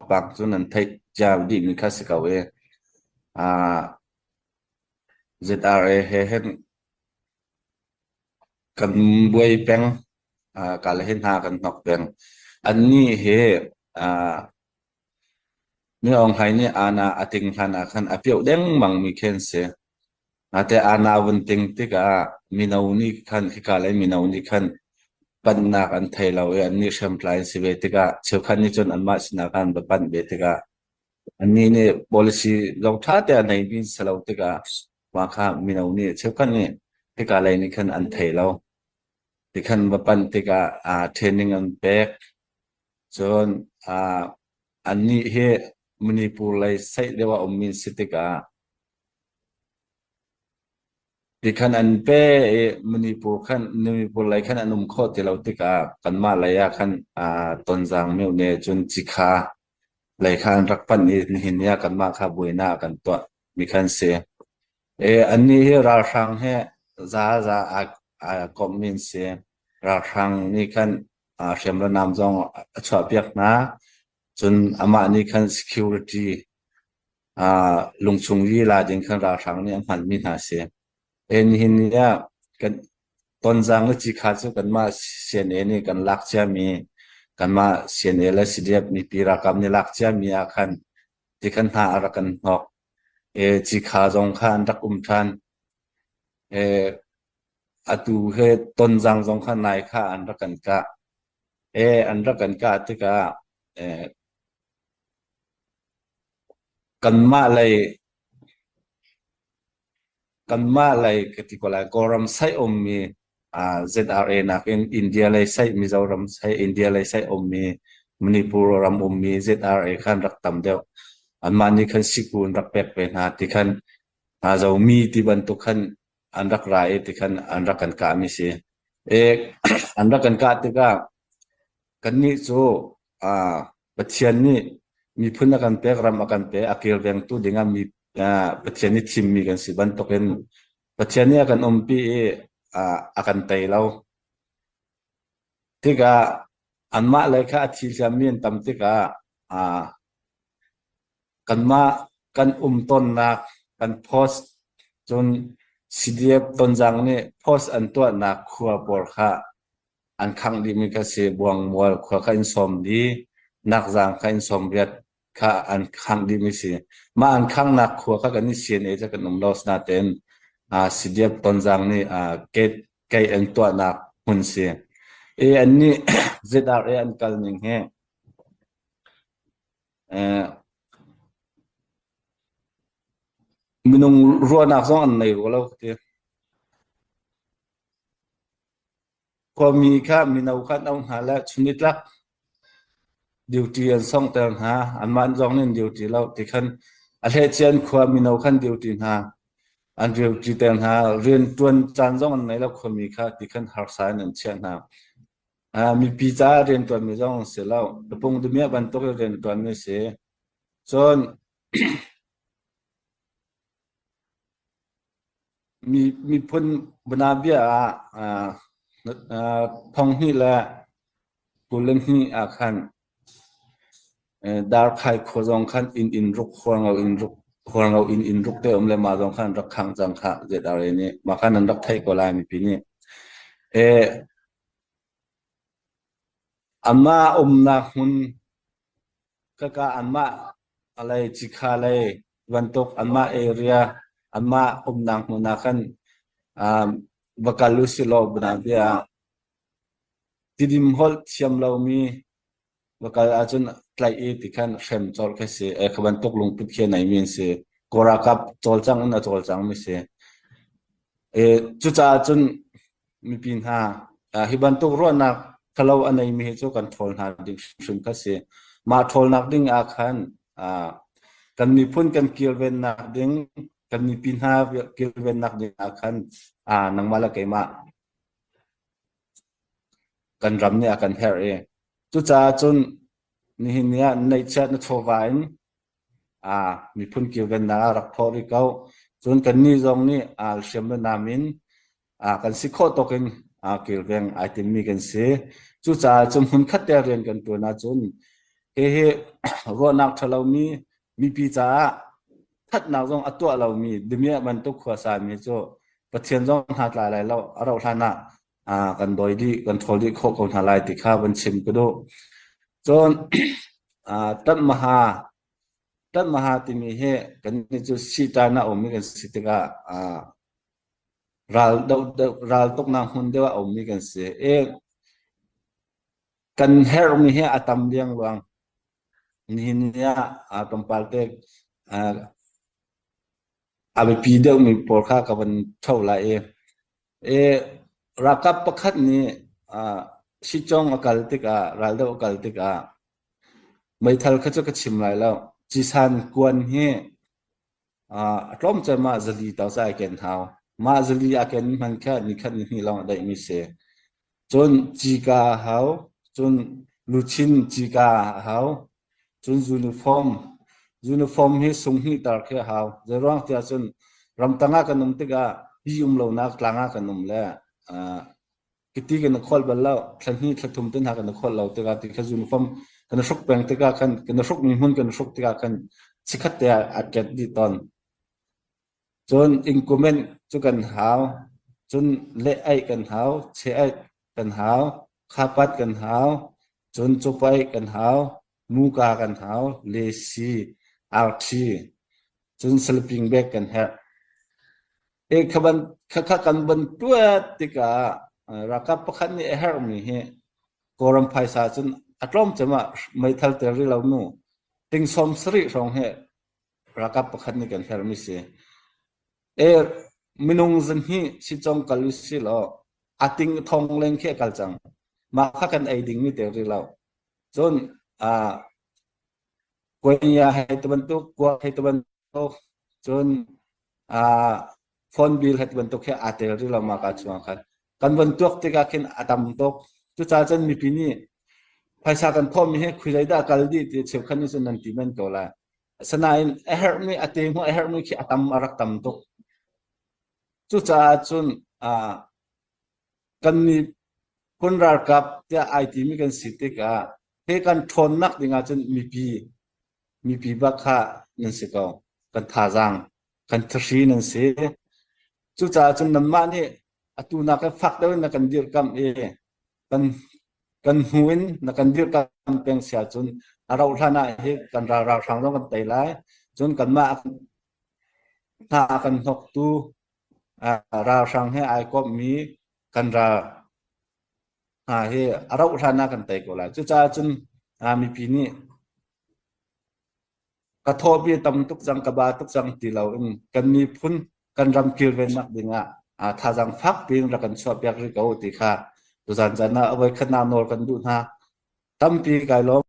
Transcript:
Thawngpang cu nan theih cia dihmi kha si ko i ZRA he hin kan buai peng. Ka le hi hna kan hnok peng. Annih hi Min Aung Hlaing nih aana a ting hlan ah khan a pioh dengmangmi khi an si. Nate aana vun ting tikah mino nih khan hika lei mino nih khan panhnak an thei lo i annih hriamtlai an si ve tikah cheukhat nih cun anmah sinah khan an va panh ve tikah annih nih policy zong ṭha te a neimi si lo tikah mah kha mino nih cheukhat nih hika lei nih khan an thei lo. Tikhan va panh tikah training an pek. Cun annih hi Manipur lei saih deuh ah ummi an si tikah tikhan an pe i Manipur khan Manipur lei khan an um khawh ti lo tikah kanmah lei ah khan Tonzang myohne cun Cikha lei kha an rak panh i nihin ni ah kanmah kha buainak a kan tuah mi kha an si. Annih hi ralhrang he za za aa komhmi an si. Ralhrang nih khan hriam le nam zong a chuahpiak hna. Cun amah nih khan security lungchung lila ding khan ralhrang nih a hmanmi hna a si. Nihin ni ah kan Tonzang le Cikha cu kanmah CNA nih kan lak ciami kanmah CNA le CDF mipi ralkap nih lak ciami ah khan tikhan hna a rak kan hnok. Cikha zong kha an rak um ṭhan. Atu he Tonzang zong kha nai kha an rak kan kah. An rak kan kah tikah kanmah lei kanmah lei ka ti ko lai Kawlram saih ummi ZRA nakin India lei saih Mizoram saih India lei saih ummi Manipur ram ummi ZRA khan rak tam deuh. Anmah nih khan siku an rak pek ve hna ti khan Zomi ti bantuk khan an rak ra i tikhan an rak kan kahmi si. An rak kan kah tikah kannih cu Pathian nih miphun a kan pek, ram a kan pek, a kilvengtu dingah mi Pathian nih thimmi kan si bantukin Pathian nih a kan umpi i a kan tei lo. Tikah anmah lei kha a thi hliammi an tam tikah Kanmah kan um tawnnak kan post cun CDF Tonzang nih post an tuahnak khua pawl kha an khangh dihmi kha si. Buangmual khua kha in sawm dih, Nakzang kha in sawm riat kha an khangh dihmi si. Mah an khanghnak khua kha kan i CNA cu kan um lo. Asinain CDF Tonzang nih gate kei an tuahnak hmun si. I annih ZRA an kal ning hi Minung ruahnak zong an nei rua lo ka ti. Khuami kha mino kha an auh hna le chunitlak duty an songhter hna. Anmah zong nih an duty lo ti khan a hlehcian khua mino khan duty hna. An duty ter hna. Rianṭuan caan zong an nei lo khuami kha ti khan harsa in an chiah hna. Mipi caah rianṭuanmi zong an si lo. Tapung damiah bantuk in rianṭuanmi a si. Cun miphun banabia ah thonghnih le 22 ah khan Darkhai khua zong khan inn inn ruk hualngo inn ruk hualngo inn inn ruk te um le mah zong khan rak khang cang khah ZRA nih mah khan an rak theih ko lai mipi nih. Amah umnak hmun kaka anmah lei Cikha lei bantuk anmah area anmah umnak hmun ah khan va kal usihlaw bia Tidim holh thiam lomi va kal ahcun tlaih i tikhan hrem colh khi si. Kha bantuk lungput khi a neimi an si. Kawl ralkap cawlcang in a cawlcangmi si. Cucaah cun mipi hna hi bantuk ruahnak thalo a neimi hi cu kan ṭhawl hna ding hrimhrim kha si. Mah ṭhawlnak ding ah khan kan miphun kan kilvennak ding, kan mipi hna kilvennak ding ah khan nangmah le keimah kan ram nih a kan herh i cucaah cun nihin ni ah neihchiat na chawva in miphun kilvennak ah rak thawh rih ko. Cun kannih zong nih hriam le nam in kan si khawh tawk in kilveng ai timmi kan si. Cucaah cun hmunkhat te rian kan ṭuan ahcun. Hihi ruahnak ṭha lomi mipi caah thatnak zong a tuah lomi damiah bantuk khuasa mi cu Pathian zong hna tla lai lo a rauh hlan ah kan dawi dih kan ṭhawl dih khawh ko hna lai ti kha van chim ka duh. Cun Tatmaha Tatmaha timi hi kannih cu sitan a ummi kan si tikah ral doh ral tuknak hmun deuh ah a ummi kan si i kan herhmi hi a tam liangluang. Nihin ni ah tlawmpal te a biapi deuhmi pawl kha ka van tho lai i i ralkap pakhat nih sicong a kal tikah raldoh a kal tikah meithal kha cu ka chim lai lo. Cisan kuan hi a tlawm cem ah zali tawsa ai ken hau. Mah zali a ken hman kha nikhat nihnih lawng a daihmi si. Cun cika a hau, cun luchin cika a hau, cun uniform. Uniform hi sunghnih tar khi a hau. Zeiruang tiah cun ramtang ah kan um tikah hi um lonak tlang ah kan um le Kiti kan i kholh bal lo. Thla hnih thla thum te hna kan i kholh lo tikah ti kha uniform kan i hruk peng tikah khan kan i hrukmi hmun kan i hruk tikah khan chikkhat te ah a ket dih tawn. Cun inkument cu kan hau. Cun leh aih kan hau, che aih kan hau, khapat kan hau, cun cupaih kan hau, muka kan hau, lesi, arthi, cun sleeping bag kan herh. E kha ban khakha kan ban tuat tikah ralkap pakhat nih a herhmi hi Kawlram phaisa cun a tlawm cem ah meithal tel rih lo mu ting 70 hrawng hi ralkap pakhat nih kan herhmi si. E minung zahnih sicong kal usih law a ting thong leng khi a kal cang. Mah kha kan ei dingmi tel rih lo. Cun kuanya hei ti bantuk, kuak hei ti bantuk, cun phone bill hei ti bantuk hi aa tel rih lo mah ka chungah khan. Kan von tuak tikah khin a tam tuk. Cucaah cun mipi nih phaisa kan thawhmi hi khuizei dah kal dih ti cheukhat nih cun nan ti men ko lai. Asinain a herhmi a te hmuh a herhmi khi a tam a rak tam tuk. Cucaah cun kan miphun ralkap tiah ai timi kan si tikah hi kan ṭhawnnak ding ahcun mipi mipi bak kha nan si ko. Kan thazaang, kan thahri nan si. Cucaah cun nanmah nih atu nak in fak deuh in na kan dirhkamh i kan kan hnu in na kan dirhkamh peng si ahcun a rauh hlan ah hi kan ral ralhrang zong kan tei lai. Cun kanmah hna a kan hnoktu ralhrang he ai komhmi kan ral hna hi a rauh hlan ah kan tei ko lai. Cucaah cun mipi nih ka thawhmi a tam tuk cang, ka ba tuk cang ti loin kan miphun kan ram kilvennak dingah thazaang fak piin rak kan chuahpiak rih ko ti kha tuzan caan ah a voikhatnak nawl kan duh hna. Tampi kai lawm.